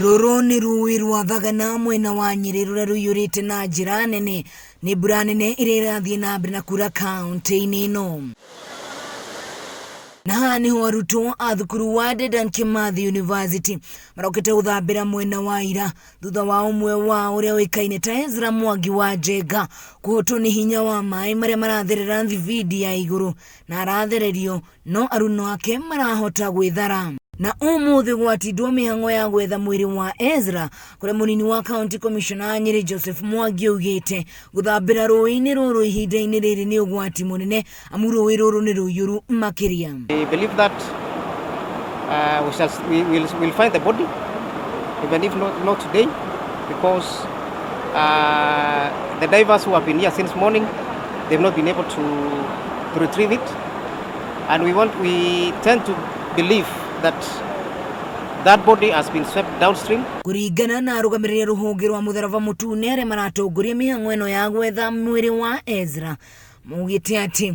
Rũrũ nĩ rũĩ rwa Thagana mwena wa Nyĩrĩ rũrĩa rũiyũrĩte na njĩra nene nĩ mbura nene ĩrĩa ĩrathiĩ na mbere na kura kaunti-inĩ ĩno. Na haha nĩho arutwo a thukuru wa Dedan Kimathi University marokĩte gũthambĩra mwena wa ira thutha wa ũmwe wao ũrĩa ũĩkaine ta Ezra Mwangi wa Njenga kũhotwo nĩ hinya wa maĩ marĩa maratherera thibindi ya igũrũ na arathererio no aruna ake marahota gwĩthara. Na ũmũthĩ gwatindwo mĩhang'o ya gwetha mwĩrĩ wa Ezra kũrĩa mũnini wa county commissioner Nyĩrĩ Joseph Mwangi augĩte gũthambĩra rũĩ-inĩ rũrũ ihinda-inĩ rĩrĩ nĩ ũgwati mũnene amu rũĩ rũrũ nĩ rũiyũru makĩria. We believe that we shall, we will we'll find the body, even if not today, because the divers who have been here since morning, they've not been able to retrieve it. And we tend to believe that that body has been swept downstream. Kũringana na arũgamĩrĩri a rũhonge rwa mũtharaba mũtune arĩa maratongoria mĩhang'o ĩno ya gwetha mwĩrĩ wa Ezra maugĩte atĩ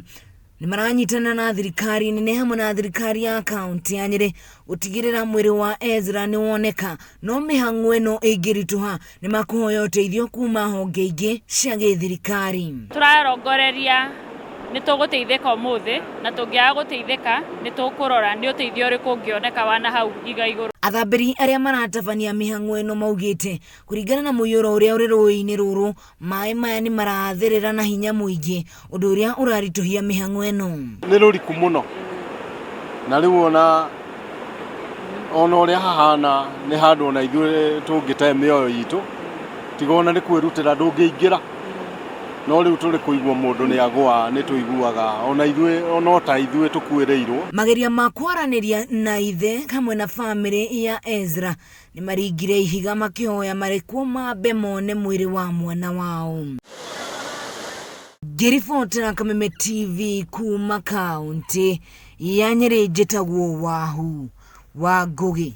nĩ maranyitana na thirikari nene hamwe na thirikari ya kaunti ya Nyĩrĩ gũtigĩrĩra mwĩrĩ wa Ezra nĩ woneka, no mĩhang'o ĩno ĩngĩritũha nĩ makũhoya ũteithio kuma honge ingĩ cia gĩthirikari. Tũrarongoreria nĩ tũgũteithĩka ũmũthĩ, na tũngĩaga gũteithĩka nĩ tũkũrora nĩ ũteithio ũrĩkũ ũngĩoneka wa na hau iga igũrũ. Athambĩri arĩa maratabania mĩhang'o ĩno maugĩte kũringana na mũiyũro ũrĩa ũrĩ rũĩ-inĩ rũrũ, maĩ maya nĩ maratherera na hinya mũingĩ, ũndũ ũrĩa ũraritũhia mĩhang'o ĩno. Nĩ rũriku mũno, na rĩu ona ũrĩa hahana nĩ handũ ona ithuĩ tũngĩte mĩoyo itũ, tiga ona nĩ kwĩrutĩra ndũngĩingĩra. No rĩu tũrĩ kũigua mũndũ nĩ agũa, nĩ tũiguaga ona ithuĩ no ta ithuĩ tũkuĩrĩirwo. Mageria ma kwaranĩria na ithe hamwe na bamĩrĩ ya Ezra nĩ maringire ihiga makĩhoya marekwo mambe mone mwĩrĩ wa mwana wao. Ngĩribotera Kameme TV kuma kaunti ya Nyĩrĩ, njĩtagwo Wahu wa Ngũgĩ.